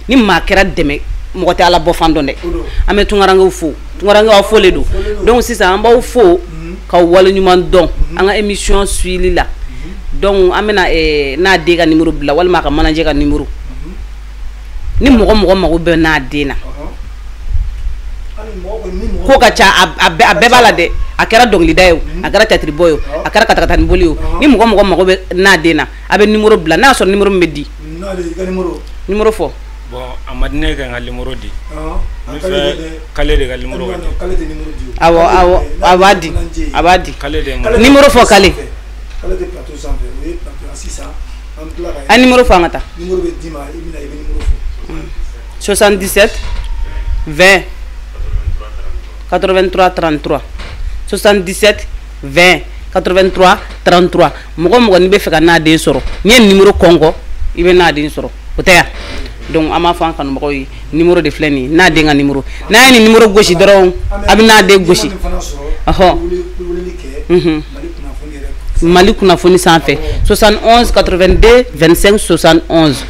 Ni maa kɛra dɛmɛ, mɔgɔ tɛ Ala bɔ fan dɔn dɛ. An bɛ tunkarankew fo, tunkarankew aw folen don. Donc sisan an b'aw fo k'aw waleɲuman dɔn an ka émission suivili la. Donc an bɛna n'a den ka numéro bila walima a ka manager ka numéro. Ni mɔgɔ mɔgɔ mago bɛ n'a den na, ko ka ca, a bɛɛ b'a la dɛ. A kɛra dɔnkilida ye o, a kɛra théâtre bɔ ye o, a kɛra katakatanin boli ye o, ni mɔgɔ mɔgɔ mago bɛ n'a den na, a bɛ numéro bila. N'a y'a sɔrɔ numéro min bɛ di, numéro fɔ. Bon, a ma di ne ka n ka numéro di. N bɛ fɛ k'ale de ka numéro ka di. K'ale tɛ numéro di. Awɔ, awɔ, a b'a di, a b'a di. K'ale de numéro fɔ k'ale. K'ale tɛ plateau sanfɛ, o ye plateau la sisan. An bɛ tila ka. A numéro fɔ an ka taa. Numéro bɛ d'i ma, i bɛna i bɛ numéro fɔ. 77 20 83 33 77 20 83 33. Mɔgɔ mɔgɔ n'i bɛ fɛ ka n'a den sɔrɔ, n'i ye numéro kɔnkɔ, i bɛ n'a den sɔrɔ, o tɛ yan. Donc an b'a fɔ an kanubagaw ye, numéro de filɛ nin ye, n'a den ka numéro. N'a ye nin numéro gosi dɔrɔn, a bɛ n'a den gosi. Ɔhɔn. Mali kunnafoni sanfɛ 71 82 25 71.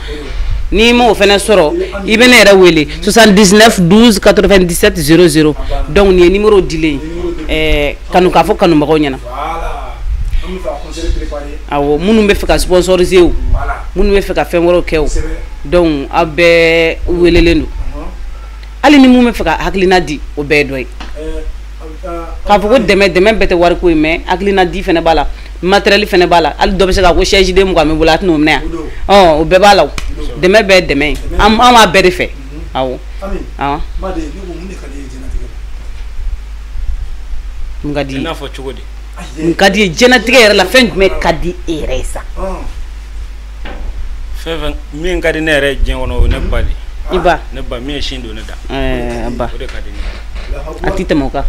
N'i m'o fana sɔrɔ, i bɛ ne yɛrɛ wele 79 12 97 00. Donc nin ye numéro dilen ye kanu k'a fɔ kanubagaw ɲɛna. Awɔ, minnu bɛ fɛ ka sponsoriser o, minnu bɛ fɛ ka fɛn wɛrɛw kɛ o, donc aw bɛɛ welelen don. Hali ni mun bɛ fɛ ka hakilina di, o bɛɛ ye dɔ ye. K'a fɔ ko dɛmɛ dɛmɛ bɛɛ tɛ wariko ye, mais hakilina di fana b'a la, matériel fana b'a la. Hali dɔ bɛ se k'a ko chaise den 20 bɛ n bolo, a tɛn'o minɛ yan. Ɔ, o bɛɛ b'a la o. Dɛmɛ bɛɛ ye dɛmɛ ye, an b'a bɛɛ de fɛ. Awɔ. Awɔ. Mun ka di ye? I n'a fɔ cogo di? Mun ka di ye diɲɛlatigɛ yɛrɛ la, fɛn jumɛn ka di e yɛrɛ ye sa? Fɛn fɛn min ka di ne yɛrɛ ye diɲɛ kɔnɔ, o ye ne ba de ye. I ba? Ne ba min ye sin don ne da. Ɛɛ ba. O de ka di ne ye. A ti tɛmɛ o kan.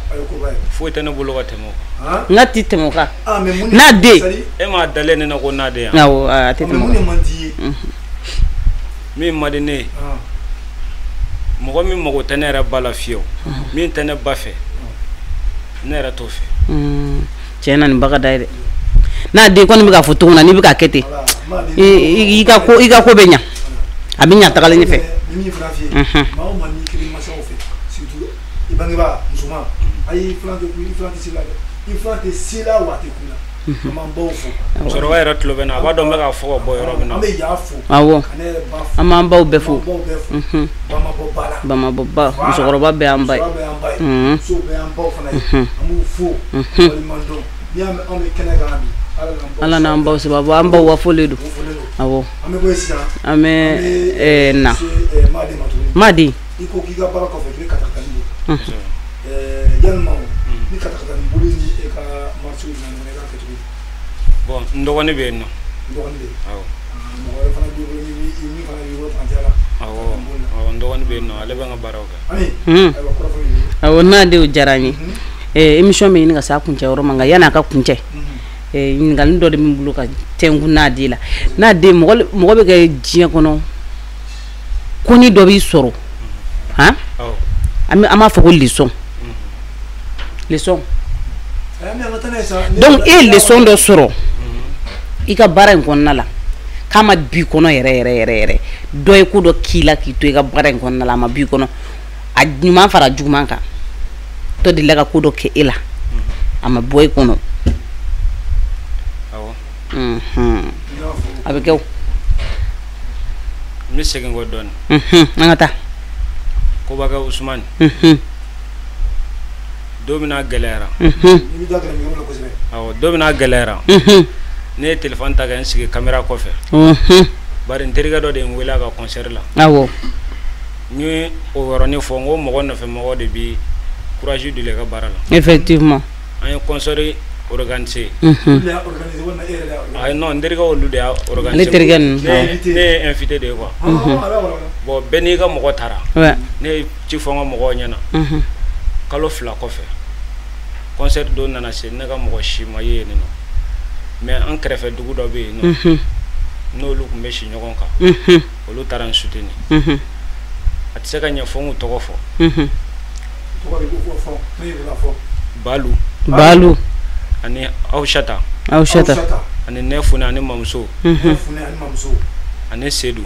Foyi tɛ ne bolo ka tɛmɛ o kan. N ka ti tɛmɛ o kan. N'a den. E m'a dalen ne na ko n'a den yan. Awɔ, a tɛ tɛmɛ o kan. Min man di ne ye. Mɔgɔ min mago tɛ ne yɛrɛ ba la fiyewu. Min tɛ ne ba fɛ, ne yɛrɛ t'o fɛ. Tiɲɛ na nin ba ka da ye dɛ. N'a den kɔni bɛ k'a fɔ cogo min na, n'i bɛ k'a kɛ ten, i ka ko bɛ ɲa, a bɛ ɲa tagalen ɲɛfɛ. Ni min fana f'i ye, maa o maa n'i kiri masaw fɛ, surtout i bangebaa musoman, ayi i filan tɛ se la dɛ, i filan tɛ se la wa a tɛ kun na. An b'an baw fo. Musokɔrɔba yɛrɛ tulo bɛ n na, a b'a dɔn n bɛ k'a fɔ ka bɔ yɔrɔ min na. An bɛ yan fo. Awɔ. Ka ne yɛrɛ ba fo. An b'an baw bɛɛ fo. An b'an baw bɛɛ fo. Bamakɔ ba la. Bamakɔ ba, musokɔrɔba bɛɛ y'an ba ye. Musokɔrɔba bɛɛ y'an ba ye. Musow bɛɛ y'an baw fana ye. An b'u fo. Waleɲuman dɔn. N'i y'a mɛn anw bɛ kɛnɛ kan bi, Ala n'an baw sababu, an baw wafolen don. Awɔ. An bɛ bɔ yen sisan. An bɛ na. Maden ma tuguni. Maden. I ko k'i ka baara kɔfɛ k'i bɛ katakatani boli. Yalima ni katakatani boli ni e ka marché na ɲɔgɔn na, i b'a kɛ cogo di? Bon, n dɔgɔnin bɛ yen nɔ. N dɔgɔnin bɛ yen. Awɔ. Mɔgɔ wɛrɛ fana b'i bolo min fana b'i bolo fantiya la. Awɔ, awɔ, n dɔgɔnin bɛ yen nɔ, ale bɛ n ka baaraw kɛ. Ami. Ayiwa, kɔrɔfɔ b'i bolo. Awɔ, n'a denw diyara n ye. Émission bɛ ɲini ka s'a kuncɛ yɔrɔ ma, nka yan'a ka kuncɛ, ɲininkali dɔ de bɛ n bolo ka tɛnku n'a den la. N'a den, mɔgɔ bɛ kɛ diɲɛ kɔnɔ ko ni dɔ b'i sɔrɔ, han, an b'a fɔ ko leçon. Leçon. Donc e ye leçon dɔ sɔrɔ i ka baara in kɔnɔna la, k'a ma b'i kɔnɔ yɛrɛ yɛrɛ yɛrɛ yɛrɛ, dɔ ye ko dɔ k'i la k'i to i ka baara in kɔnɔna la, a ma b'i kɔnɔ, a ɲuman fara juguman kan, dɔ delila ka ko dɔ kɛ e la, a ma bɔ e kɔnɔ. Awɔ. A bɛ kɛ o. N bɛ segin kɔ dɔɔnin. An ka taa. Kobakɛ Usumani. Don min n'a gɛlɛyara. Awɔ, don min n'a gɛlɛyara. Ne ye téléphone ta ka n sigi caméra kɔfɛ. Bari n terikɛ dɔ de ye n wele a ka concert la. Awɔ. N ye o yɔrɔnin fɔ, n ko mɔgɔ nɔfɛ mɔgɔ de bi courage don i ka baara la. Effectivement. An ye concert organisé. Ayi non, n terikɛ olu de y'a organisé. Ne terikɛ ninnu. Ne ye invité de ye quoi. Bon, bɛɛ n'i ka mɔgɔ taara. Ne ye ci fɔ n ka mɔgɔw ɲɛna. Kalo 2 kɔfɛ, concert don nana se, ne ka mɔgɔ si ma ye yen nɔ. Mais an kɛrɛfɛ dugu dɔ bɛ yen nɔ. N'olu tun bɛ si ɲɔgɔn kan. Olu taara n soutenir. A tɛ se ka ɲɛ fo n k'u tɔgɔ fɔ. Balu. Balu. Ani Awusata. Awusata. Ani Nɛfunɛ ani mamuso. Ani Sedu.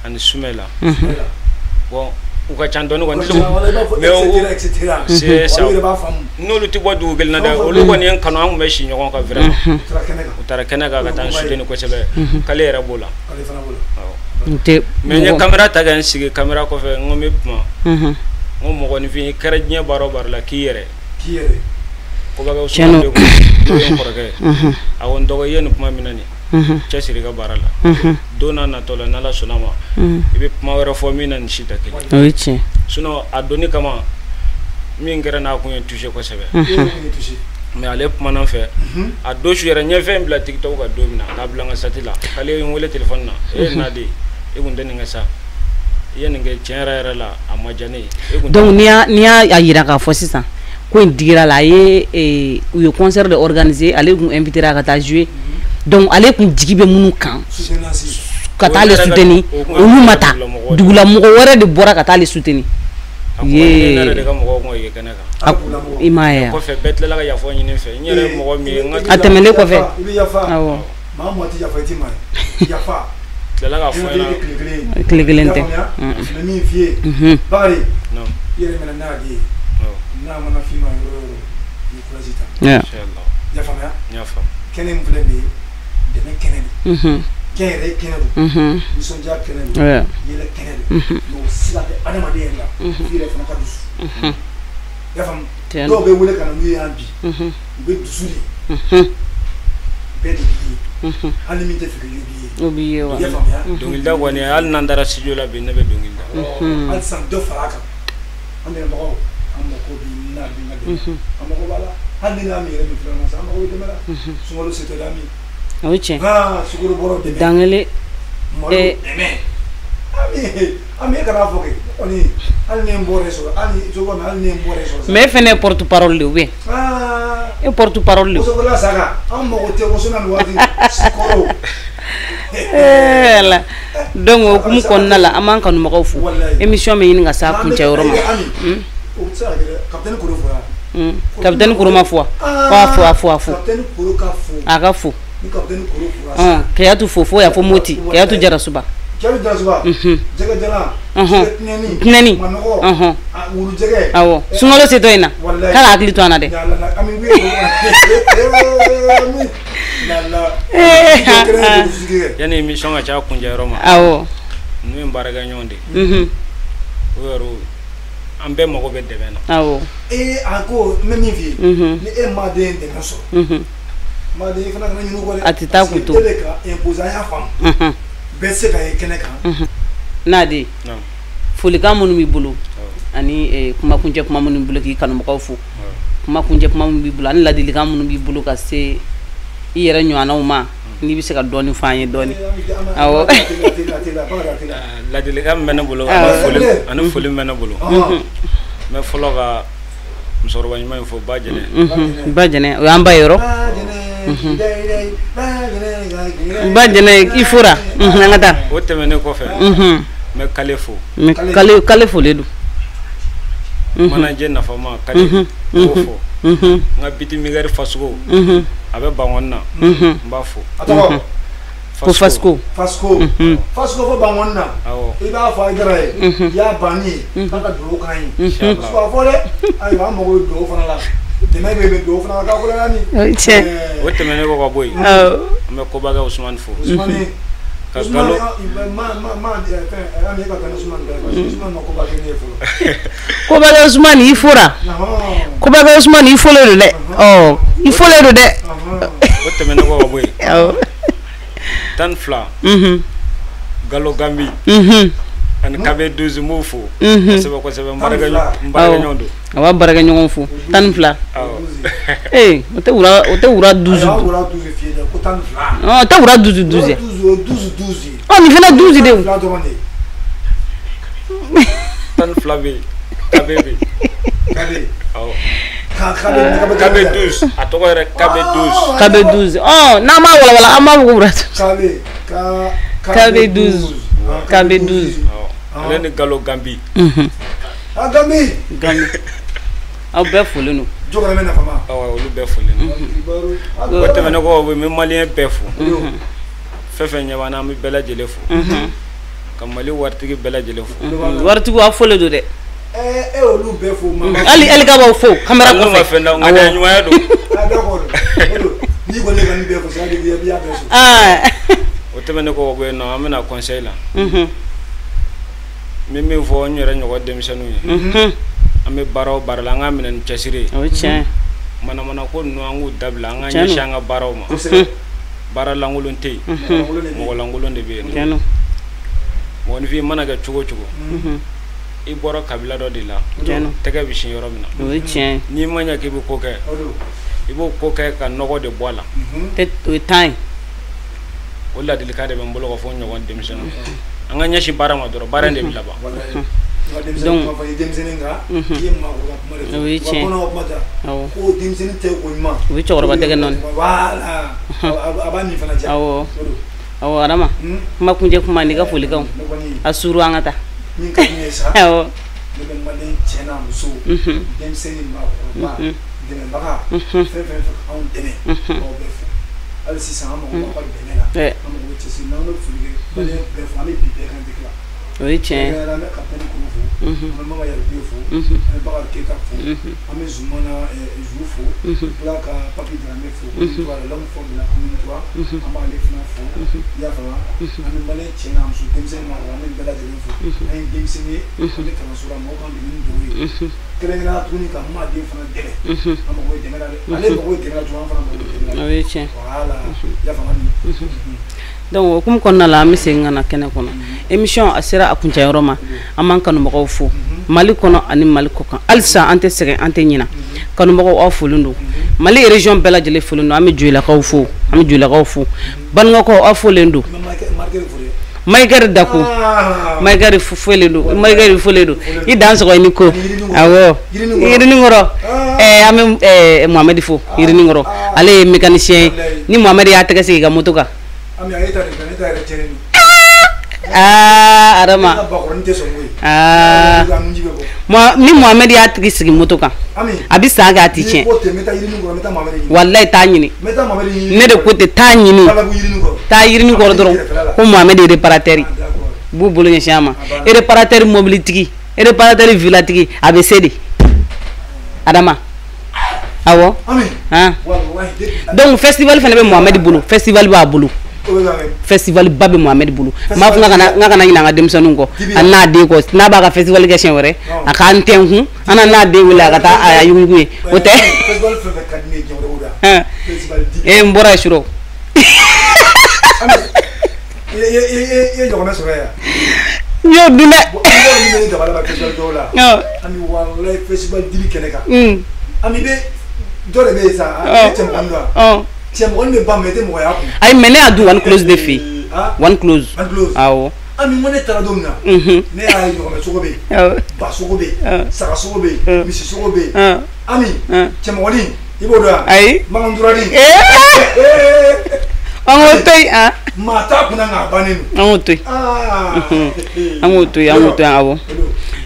Ani Sumela. Bon, u ka ca dɔɔni kɔni. Mais c'est ça. N'olu tɛ bɔ dugu kelen na dɛ, olu kɔni ye n kanu, an tun bɛ si ɲɔgɔn kan vraiment. U taara kɛnɛ kan ka taa n soutenir kosɛbɛ. K'ale yɛrɛ b'o la. Awɔ. Mais n ye caméra ta ka n sigi caméra kɔfɛ, n ko n bɛ kuma. N ko mɔgɔninfin, i kɛra diɲɛ baara o baara la, k'i yɛrɛ. K'i yɛrɛ. Kobakɛ Usumani de ko n'o ye n kɔrɔkɛ ye. A ko n dɔgɔ, i ye nin kuma min na nin, cɛsiri i ka baara la. Don n'a natɔ la, n'Ala sɔnna ma, i bɛ kuma wɛrɛ fɔ min na nin si tɛ kelen. O ye tiɲɛ. Sinon a donni kama min kɛra n'a kun ye touché kosɛbɛ. Mais ale kumana n fɛ a don su yɛrɛ, n ye fɛn bila TikTok kan don min na, k'a bila n ka sati la, k'ale ye n wele téléphone na: «E Nadi, i kun tɛ nin kɛ sa, i ye nin kɛ, tiɲɛ yɛrɛ yɛrɛ la, a ma diya ne ye.» E kun tɛ. Donc n'i y'a yira k'a fɔ sisan ko in digira la, a ye u ye concert de organiser, ale kun invité ka taa jouer, donc ale kun jigi bɛ minnu kan ka taa ale soutenir, olu ma taa, dugulamɔgɔ wɛrɛ de bɔra ka taa ale soutenir. A kun ka di ne yɛrɛ de ka mɔgɔw kun ka ye kɛnɛ kan. I m'a ye wa? Kɔfɛ, bɛɛ tilala ka yafa ɲini n fɛ, n yɛrɛ ye mɔgɔ min ye n ka. A tɛmɛnen kɔfɛ. I bɛ yafa. Awɔ. Maa mɔgɔ tɛ yafa, i tɛ maa ye, yafa. Tilala k'a fɔ n ɲɛna. Tile kelen. Tile kelen tɛ. N bɛ min f'i ye, Bakari, Non. i yɛrɛ minɛ n'a di ye. Awɔ. N'a mana f'i ma yɔrɔ o yɔrɔ, i ye courage ta. Inchallah. I y'a faamuya? N y'a faamu. Kɛnɛ min filɛ nin ye, dɛmɛ kɛnɛ don, kɛnyɛrɛye kɛnɛ don, nisɔndiya kɛnɛ don, yɛlɛ kɛnɛ don, mais o sira tɛ adamaden yɛrɛ la, f'i yɛrɛ fana ka dusu. I y'a faamu? Dɔw bɛ wele ka na n'u ye yan bi, u bɛ dusu de, bɛɛ de b'i ye, hali min tɛ fɛ k'i ye, b'i ye. O b'i ye wa? I y'a faamuya? Dɔnkilida kɔni, hali n'an taara studio la bi, ne bɛ dɔnkili da. Halisa dɔ fara a kan. An dɛmɛbagaw, an mako bɛ n'a den ka dɛmɛ, an mako b'a la. Hali ni n'a min yɛrɛ min filɛ nin ye sisan, an mako bɛ dɛmɛ la. Sunkalo setɔ la min. O ye tiɲɛ. Aa, sukaro bɔrɔ dɛmɛ. Dankelen. Malo dɛmɛ. Ami, Ami, e kana fɔ kɛ kɔni, hali ni n bɔra sɔrɔ, hali cogo min, hali ni n bɔra sɔrɔ. Mais e fɛnɛ ye porte parole de ye ou bien? Aa. E porte parole de. Wosokola saga, an mago tɛ woso na nin waati sukaro. Ala, donc o hukumu kɔnɔna la, an b'an kanubagaw fo. Émission bɛ ɲini ka s'a kuncɛ yɔrɔ ma. Ami, o tɛ se ka kɛ dɛ. Capitaine Koro fo yan. Capitaine Koro ma fo wa? Ko a fo, a fo, a fo. Capitaine Koro ka fo. A ka fo. Ni capitaine Koro fora. Kayatu fo fo yan fo Moti, Kayatu Jarasuba. Kayatu Jarasuba. Jɛgɛ jalan. Jɛgɛ tinɛni. Tinɛni. Manɔgɔ. Wulu jɛgɛ. Awɔ, sunkalo setɔ in na, Walayi. k'a ka hakili to an na dɛ. Ami, ami, Lala. Yanni émission ka ca kuncɛ yɔrɔ ma, ninnu ye n baarakɛɲɔgɔn de ye. O yɛrɛ, an bɛɛ mago bɛ dɛmɛ na. Ee, a ko n bɛ min f'i ye, ni e ma den dɛmɛ sɔrɔ, ma den, i fana kana ɲinɛ o kɔ dɛ. A tɛ taa k'u to. Parce que e bɛ ka imposer, an y'a faamu. Bɛɛ tɛ se ka ye kɛnɛ kan. N'a de Naam. folikan minnu b'i bolo ani kumakuncɛ kuma minnu b'i bolo k'i kanubagaw fo, kumakuncɛ kuma minnu b'i bolo ani ladilikan minnu b'i bolo ka se i yɛrɛ ɲɔgɔnnaw ma, n'i bɛ se ka dɔɔni fɔ an ye dɔɔni. Awɔ. Ladilikan min bɛ ne bolo ani foli min bɛ ne bolo, n bɛ fɔlɔ ka musokɔrɔba ɲuman in fo, Ba Jɛnɛ. Ba Jɛnɛ, o y'an ba yɔrɔ. Ba Jɛnɛ, i fora, an ka taa. O tɛmɛnen kɔfɛ, n bɛ Kale fo. Kale, Kale folen don. Manager nafama Kale, n b'o fo. N ka bitimigɛri Fasugo, a bɛ Bankɔni na, n b'a fo. A tɔgɔ? Ko Fasco. Fasco, Fasco fo Bankɔni na. Awɔ. I b'a fɔ Ayidara ye, i y'a banni ye, k'a ka dugawu k'an ye. Parce que a fɔ dɛ, ayiwa, an mago bɛ dugawu fana la. Dɛmɛ bɛ yen, dugawu fana ka k'a kɔrɔ yan. O ye tiɲɛ. O tɛmɛnen kɔ ka bɔ yen, an bɛ Kobakɛ Usumani fo. Usumani. Ka Galo. Ma ma ma fɛn, Ami, e ka taa ni Usumani ta ye, parce que Usumani ma koba kɛ ne ye fɔlɔ. Kobakɛ Usumani, i fora. Kobakɛ Usumani, i folen don dɛ. Ɔ, i folen don dɛ. O tɛmɛnen kɔ ka bɔ yen, 12, Galo Gambi ani Kabe 12, n b'o fo kosɛbɛ kosɛbɛ. N baarakɛɲɔgɔn don. A b'a baarakɛɲɔgɔn fo, 12. Awɔ. Ee, o tɛ wura, o tɛ wura 12. A wura 12 f'i ye dɛ, ko 12. Ɔ, o tɛ wura 12 12 ye. 12, o ye 12 12 ye. Ɔ, nin fana 12 de ye. 12 dɔrɔn de ye. 12 bɛ yen, Kabe bɛ yen. Kabe. Awɔ. Kabe. Kabe 12, a tɔgɔ yɛrɛ Kabe 12. Kabe 12, ɔ, n'an m'a walawala, an b'a fɔ ko wura. Kabe. Kabe 12. Kabe 12. Awɔ, ale ni Galo Gambi. Ah, Gambi. Gambi. Aw bɛɛ folen don. Jɔkɔrɔmɛ nafama. Awɔ, olu bɛɛ folen don. O tɛmɛnen kɔ, n bɛ maliyɛn bɛɛ fo. Fɛn fɛn ɲɛ b'an na, an bɛ bɛɛ lajɛlen fo. Ka Mali waritigi bɛɛ lajɛlen fo. Waritigiw, aw folen don dɛ. E olu bɛɛ fo. Hali hali ka b'aw fo caméra Hali n'u ma kɔfɛ. fɛn da, ŋaniya ɲumanya don. Ah, d'accord. N'i kɔni ye ka nin bɛɛ fo, c'est à dire i y'a bɛɛ sɔrɔ. O tɛmɛnen kɔ ka bɔ yen nɔ, an bɛna conseil la. N bɛ min fɔ n yɛrɛ ɲɔgɔn denmisɛnninw ye, an bɛ baara o baara la, an k'a minɛ ni cɛsiri ye. O ye tiɲɛ ye. Manamana ko ninnu, an k'u dabila, an k'an Tiɲɛ don. ɲɛsin an ka baaraw ma. Kosɛbɛ. Baara lankolon tɛ yen, mɔgɔ lankolon de bɛ yen. Mɔgɔninfin mana kɛ cogo o cogo, i bɔra kabila dɔ de la, tɛgɛ bɛ sin yɔrɔ min na. O ye tiɲɛ. N'i ma ɲɛ k'i bɛ ko kɛ, i b'o ko kɛ ka nɔgɔ de bɔ a la. O ye tan ye. O ladilikan de bɛ n bolo ka fɔ n ɲɔgɔn denmisɛnninw. An ka ɲɛsin baara ma dɔrɔn, baara in de bɛ laban. Donc o ye tiɲɛ. Ko denmisɛnnin tɛ ko ɲuman. O ye cɛkɔrɔba tɛgɛ nɔɔni. Voilà. A b'a min fana diya. Awɔ. Awɔ Adama. Kuma kuncɛ kuma n'i ka folikanw. A suuru an ka taa. Min ka di ne ye sa. Awɔ. Ne bɛ malien cɛ n'a muso. Denmisɛnnin maakɔrɔba. Dɛmɛbaga. Fɛn fɛn anw dɛmɛ. Aw bɛɛ fo. Hali sisan an mago b'aw ka dɛmɛ la. An mago bɛ cɛsiri la, an bɛ foli kɛ malien bɛɛ fo, an bɛ bi bɛɛ kan tɛ tila. O ye tiɲɛ ye. An bɛ kapitɛni Kuru fo. An bɛ Mama Yalibiye fo. An bɛ Bakari Keyita fo. An bɛ Zumana Zu fo. Tila ka Papi Darame fo. Commune 3 l'homme fort de la commune 3. An b'ale fana fo. I y'a faamu? An bɛ malien cɛ n'a muso, denmisɛnnin maakɔrɔba, an bɛ bɛɛ lajɛlen fo. An ye denmisɛnnin ye, an bɛ kalanso la, mɔgɔw k'an dɛmɛ ni dugawu ye. Kɛrɛnkɛrɛnnenya la tuguni ka Maden fana dɛmɛ. An mago bɛ dɛmɛ la dɛ. Ale mago bɛ dɛmɛ la cogo min, an fana mago bɛ dɛmɛ la. O ye tiɲɛ. Voilà. I y'a faamu? Donc o hukumu kɔnɔna la, an bɛ segin ka na kɛnɛ kɔnɔ. Émission a sera a kuncɛyɔrɔ ma. An b'an kanubagaw fo Mali kɔnɔ ani Mali kɔ kan. Halisa an tɛ sɛgɛn, an tɛ ɲina. Kanubagaw, aw folen don. Mali région bɛɛ lajɛlen folen don. An bɛ Joyilakaw fo, an bɛ Joyilakaw fo. Banikɔkaw, aw folen don. Mayiga Dako, Mayiga folen don, Mayiga folen don. I dan sɔgɔ i ni ko. Awɔ, Yirininkɔrɔ. An bɛ Mohamɛdi fo Yirininkɔrɔ. Ale ye mécanicien ye. Ni Mohamɛdi y'a tɛgɛ sigi i ka moto kan. Aa Adama, aa ni Mohamɛdi y'a tigi sigi moto kan, a bɛ san kɛ a ti tiɲɛ. Walayi t'a ɲini. Ne de ko ten, t'a ɲini. Taa Yirininkɔrɔ dɔrɔn ko Mohamɛdi ye réparateur. U b'u bolo ɲɛsin a ma. Réparateur mobilitigi, réparateur villatigi, a bɛ se de. Adama. Awɔ. Han. Donc festival fana bɛ Mohamɛdi bolo, festival b'a bolo. Festival ba bɛ Mohamɛdi bolo. N b'a fɔ n ka kana ɲinɛ an ka denmisɛnninw kɔ, an n'a den kɔ. N'a b'a ka festival kɛ siɲɛ wɛrɛ, a k'an tɛnkun, an n'a den wele a ka taa a yuguyugu ye. O tɛ. Ee n bɔra yen surɔ. I ye ɲɔgɔmɛ sɔrɔ yan. N y'o dun dɛ. Min bɛ dabala ban festival dɔw la. Ami walayi festival dili kɛnɛ kan. Ami bɛ dɔ de bɛ yen sa, cɛmɔgɔnin dɔ. Cɛmɔgɔnin bɛ ban mais i tɛ mɔgɔ y'a kun. Ayi mais ne y'a dun One Close de fɛ yen. One Close. One Close. Awɔ. Ami n ko ne taara don min na. Ne y'a ye ɲɔgɔmɛ sogo bɛ yen. Ba sogo bɛ yen. Saga sogo bɛ yen. Misi sogo bɛ yen. Ami cɛmɔgɔnin i b'o dɔn wa? Ayi. Makan-Turani. An k'o to yen han. Maa t'a kunna nka a bannen don. An k'o to yen. An k'o to yen, an k'o to yen, awɔ.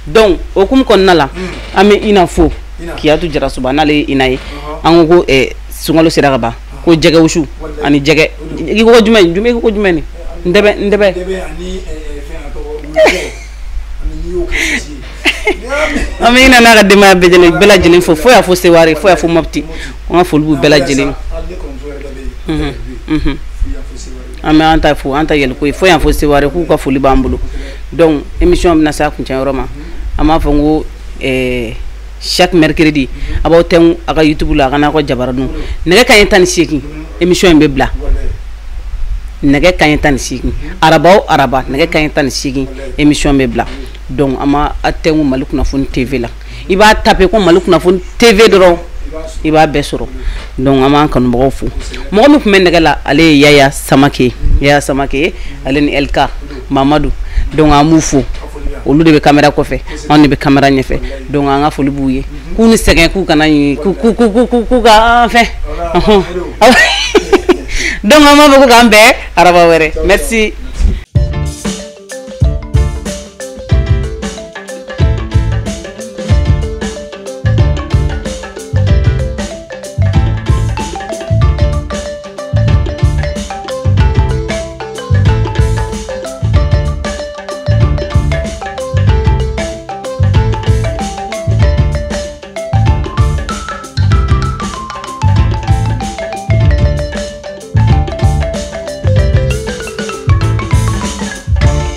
Donc o hukumu kɔnɔna la, an bɛ Ina fo. Kiyatu Jarasuba n'ale ye Ina ye. An ko ko sunkalo sera ka ban. Ko jɛgɛ wusu ani jɛgɛ. I ko jumɛn jumɛn, i ko jumɛn ni? Ndɛbɛ ndɛbɛ. Ndɛbɛ ani fɛn a tɔgɔ wulujɛ. Ami n'i y'o kɛ sisi ye. An bɛ Ina n'a ka denbaya bɛɛ lajɛlen fo. Fo y'a fo Seware, fo y'a fo Mopti. An ka foli b'u bɛɛ lajɛlen. An bɛ an ta fo, an ta yɛlɛko ye fo yan fo Seware, k'u ka foli b'an bolo. Donc émission bɛna se a kuncɛyɔrɔ ma. An b'a fɔ n ko chaque mercredi a b'aw tɛnku a ka YouTube la, a ka n'aw ka jabaraninw. Nɛgɛ kanɲɛ 18 émission in bɛ bila. Nɛgɛ kanɲɛ 18, araba o araba, nɛgɛ kanɲɛ 18 émission bɛ bila. Donc an b'a tɛnku Mali Kunnafoni TV la. I b'a taper ko Mali Kunnafoni TV dɔrɔn, i b'a bɛɛ sɔrɔ. Donc an b'an kanubagaw fo. Mɔgɔ min tun bɛ nɛgɛ la, ale ye Yaya Samake. Yaya Samake, ale ni LK Mamadu. Donc an b'u fo. Olu de bɛ caméra kɔfɛ, anw de bɛ caméra ɲɛfɛ. Donc an ka foli b'u ye. K'u ni sɛgɛn, k'u kana ɲini, k'u ka an fɛn. Donc an b'a fɔ ko k'an bɛn araba wɛrɛ. Merci.